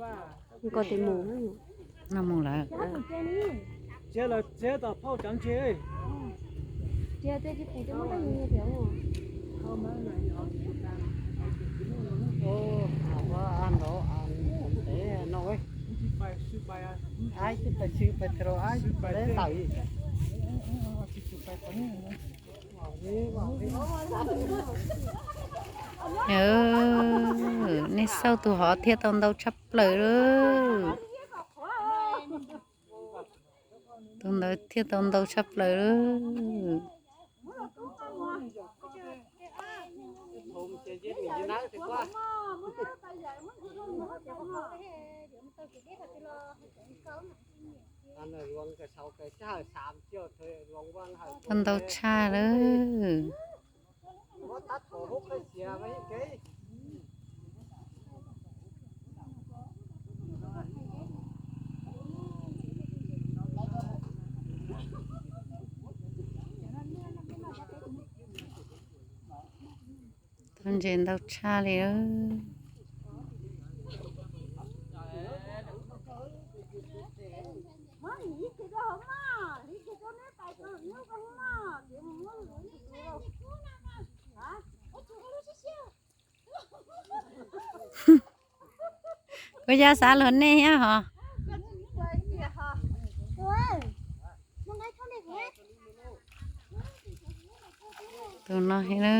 Nkaus tes mus. No mus lawm. Nej xauj tus hov thiaj tau ntau tshaj plaws lawm. Tus ntawd thiaj tau ntau tshaj plaws lawm. Tau ntau tshaj lawm. Tau ntses ntau tshaj li. Kuv yog xav luag nej thiab hos. Tus no thiab na.